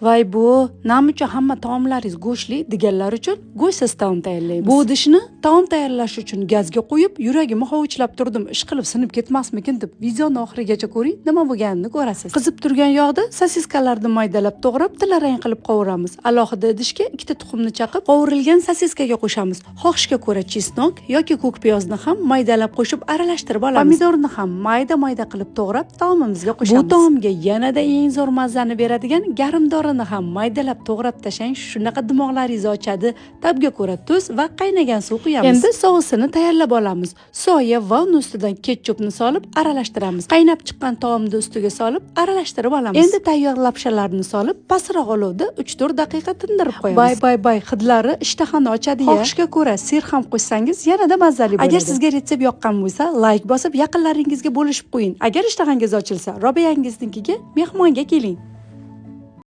Voy, bu nima uchun hamma taomlaringiz go'shtli deganlar uchun go'shtsiz taom tayyorlaymiz. Bu idishni taom tayyorlash uchun gazga qo'yib, yuragimni hovuchlab turdim, ishqilib sinib ketmasmikin deb. Videoni oxirigacha ko'ring, nima bo'lganini ko'rasiz. Qizib turgan yog'da sosiskalarni maydalab to'g'rab, tillarang qilib qovuramiz. Alohida idishga ikkita tuxumni chaqib, qovurilgan sosiskaga qo'shamiz. Xohishga ko'ra чеснок yoki ko'k piyozni ham maydalab qo'shib, aralashtirib olamiz. Pomidorni ham mayda-mayda qilib to'g'rab, taomimizga qo'shamiz. Bu taomga yanada eng zo'r mazani beradigan garmdorini ham maydalab to'g'rab tashlang, shunaqa dimoqlaringizni ochadi. Tabga ko'ra tuz va qaynagan suv quyamiz. Endi sousini tayyorlab olamiz. Soya va uni ustidan ketchupni solib aralashtiramiz. Qaynab chiqqan taomni ustiga solib aralashtirib olamiz. Endi tayyor lapshalarni solib, pastroq olovda 3-4 daqiqa tindirib qo'yamiz. Bay bay bay, hidlari ishtahani ochadi. Xohishga ko'ra сыр ham qo'shsangiz, yanada mazali bo'ladi. Agar sizga retsept yoqqan bo'lsa, layk bosib, yaqinlaringizga bo'lishib qo'ying. Agar ishtahangiz ochilsa, Robiyangiznikiga mehmonga keling.